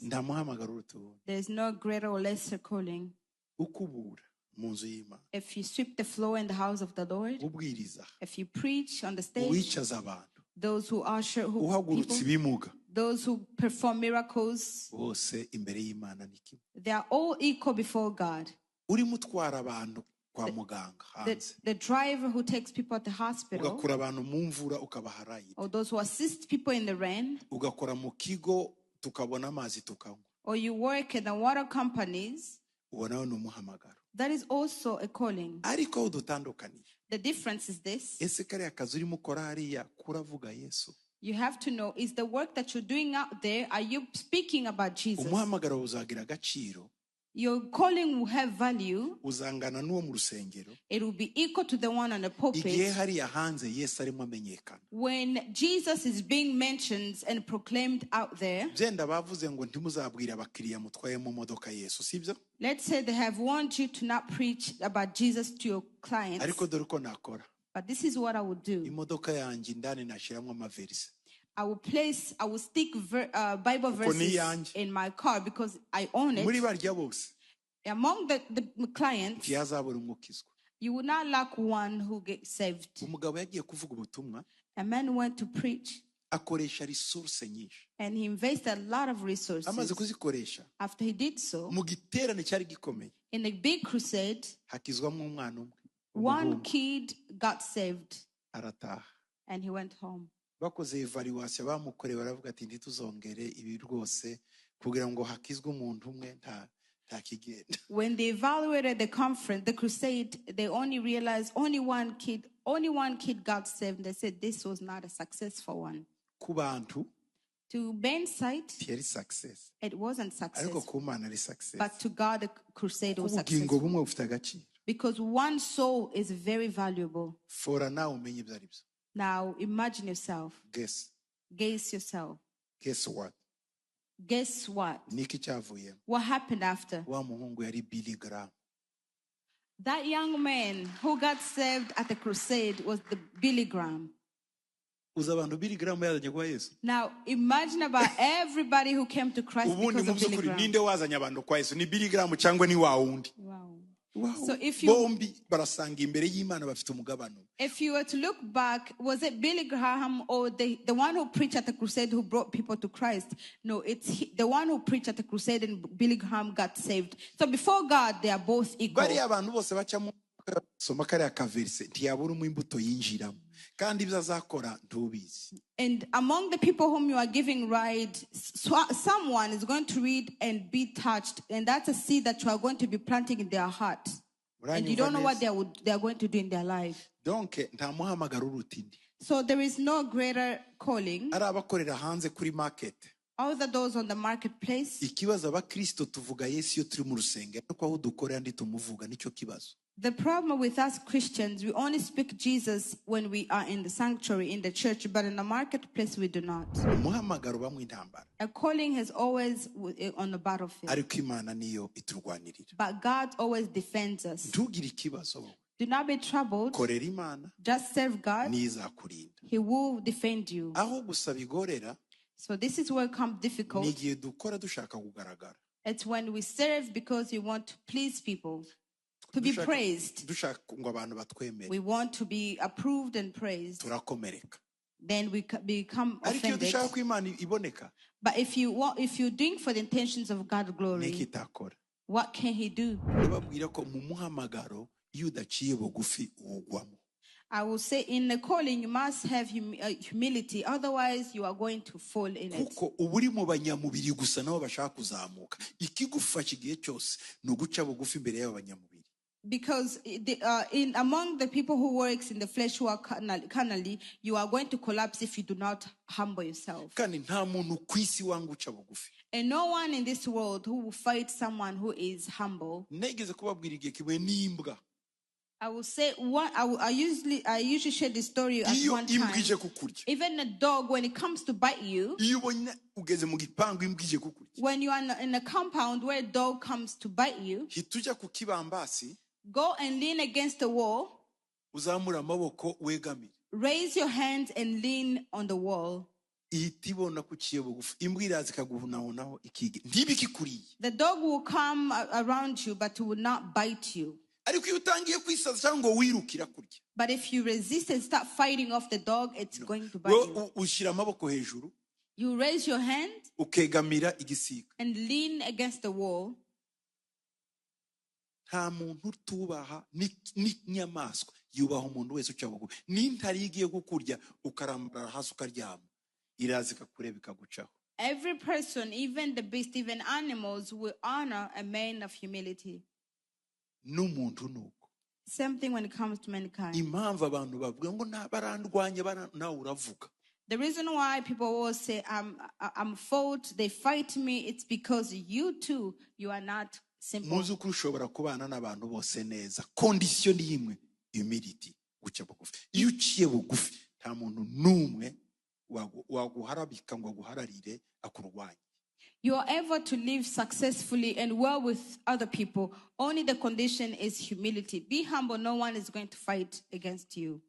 Nta muhamagaro uruta uwundi. There's no greater or lesser calling. Ukubura mu nzu y'Imana, If you sweep the floor in the house of the Lord, ubwiriza, if you preach on the stage, uwicaza abantu, those who usher who uhagurutsa people, ibimuga, those who perform miracles, bose imbere y'Imana ni kimwe. They are all equal before God. Urimo utwara abantu kwa muganga The, hanze, the driver who takes people at the hospital, ugakura abantu mu mvura ukabaha ride, or those who assist people in the rain, ugakora mu kigo tukabona amazi tukanywa, or you work in the water companies, uwo nawe ni umuhamagaro. That is also a calling. Ariko aho dutandukaniye, The difference is this. Ese kariya kazi urimo ukora hariya kuravuga Yesu? You have to know, is the work that you're doing out there, are you speaking about Jesus? Umuhamagaro uzagira agaciro, Your calling will have value. Uzangana n'uwo mu rusengero It will be equal to the one on the igihe pulpit hariya hanze Yesu arimo amenyekana. when Jesus is being mentioned and proclaimed out there. Byenda bavuze ngo ntimuzabwire abakiriya mutwaye mu modoka Yesu, sibyo? Let's say they have warned you to not preach about Jesus to your clients. Ariko dore uko nakora. But this is what I would do. Imodoka yanjye indani nashyiramo amaverisi. I will stick Bible Kuko ni verses iyanjye. In my car because I own Muri it. barya bose, Among the clients, ntiyazabura umukizwa. You will not lack one who gets saved. Umugabo yagiye kuvuga ubutumwa, A man went to preach akoresha resource nyinshi. And he invested a lot of Amaze resources. kuzikoresha, After he did so, mu giterane cyari gikomeye, in a big crusade, hakizwamo umwana umwe one w'umuhungu, kid got saved arataha. And he went home. Bakoze evaluation bamukoreye baravuga ati ntituzongere ibi rwose kugira ngo hakizwe umuntu umwe nta nta kigenda. When they evaluated the conference, the crusade, they only realized only one kid got saved. They said this was not a successful one. Ku bantu To man's sight, ntiyari success, it wasn't ariko successful. ku Mana ari success. But to God, the crusade was Ubugingo successful. bumwe bufite agaciro. Because one soul is very valuable. Fora nawe umenye ibyo ari byo. Now imagine yourself. Guess. Guess yourself. Guess what? Guess what? Niki cyavuyemo? What happened after? Wa muhungu yari Billy Graham. That young man who got saved at the crusade was the Billy Graham. Uzi abantu Billy Graham yazanye kwa Yesu? Now imagine about everybody who came to Christ Ubundi because mu of Billy by'ukuri Graham. ninde wazanye abantu kwa Yesu, ni Billy Graham cyangwa ni wa wundi? Wow. Wow. So if you Bombi barasanga imbere y'Imana bafite umugabane. If you were to look back, was it Billy Graham or the one who preached at the crusade who brought people to Christ? No, it's the one who preached at the crusade and Billy Graham got saved. So before God, they are both equal. Bariya abantu bose bacamo soma kariya kaverise ntiyaburamo imbuto yinjiramo kandi ibyo azakora ntubizi. And among the people whom you are giving ride, someone is going to read and be touched. And that's a seed that you are going to be planting in their heart. And you Muranyumva don't know what neza? they are going to do in their life. Donc nta muhamagaro uruta indi. So there is no greater calling. Ari abakorera hanze kuri market. Other those on the marketplace. Ikibazo abakristo tuvuga Yesu iyo turi mu rusengero ariko aho dukorera ntitumuvuga nicyo kibazo. The problem with us Christians, we only speak Jesus when we are in the sanctuary, in the church, but in the marketplace we do not. Umuhamagaro bamwe intambara. A calling is always on the battlefield, Ariko Imana niyo iturwanirira. But God always defends us. Ntugire ikibazo wowe. Do not be troubled. Korera Imana, Just serve God. niyo izakurinda. He will defend you. Aho gusa bigorera So this is where it comes ni difficult. igihe dukora dushaka kugaragara, It's when we serve because we want to please people, to be Dushaka- praised. dushaka ngo abantu batwemere, We want to be approved and praised. turakomereka. Then we become Ariko iyo offended. dushaka ko Imana iboneka, But if you're doing for the intentions of God's glory, niki itakora? What can He do? Ndababwira ko mu muhamagaro iyo udaciye bugufi uwugwamo. I will say in the calling you must have humility, otherwise you are going to fall in it. Kuko uba uri mu banyamubiri gusa nabo bashaka kuzamuka ikigufasha igihe cyose ni uguca bugufi imbere y'abo banyamubiri. Because in among the people who works in the flesh who are carnally, you are going to collapse if you do not humble yourself. Kandi nta muntu ku isi wanga uca bugufi. And no one in this world who will fight someone who is humble. Negeze kubabwira igihe kimwe n'imbwa. I will say one. I, will, I usually share this story at Iyo one imbwa time. ije kukurya, Even a dog, when it comes to bite you, iyo ubonye ugeze mu gipangu imbwa ije kukurya, when you are in a compound where a dog comes to bite you, hita ujya ku kibambasi, go and lean against the wall, uzamure amaboko wegamire. Raise your hands and lean on the wall. Ihita ibona ko uciye bugufi. Imbwa iraza ikaguhunahunaho ikiga ntibikikuriye. The dog will come around you, but it will not bite you. Ariko iyo utangiye kwisaza cyangwa ngo wiruke irakurya. But if you resist and start fighting off the dog, it's going to bite Wowe you. ushyira amaboko hejuru, You raise your hand ukegamira igisiga. And lean against the wall. Nta muntu utubaha n'inyamaswa yubaha umuntu wese uca bugufi. N'intare iyo igiye kukurya ukarambarara hasi ukaryama iraza ikakureba ikagucaho. Every person, even the beast, even animals, will honor a man of humility. N'umuntu ni uko. Same thing when it comes to mankind. Impamvu abantu bavuga ngo barandwanye nawe uravuga. The reason why people always say I'm fault, they fight me, it's because you too, you are not simple. Muzi ko ushobora kubana n'abantu bose neza, condition ni imwe, humility, guca bugufi. Iyo uciye bugufi nta muntu n'umwe waguharabika ngo aguhararire akurwanye. You are able to live successfully and well with other people. Only the condition is humility. Be humble, no one is going to fight against you.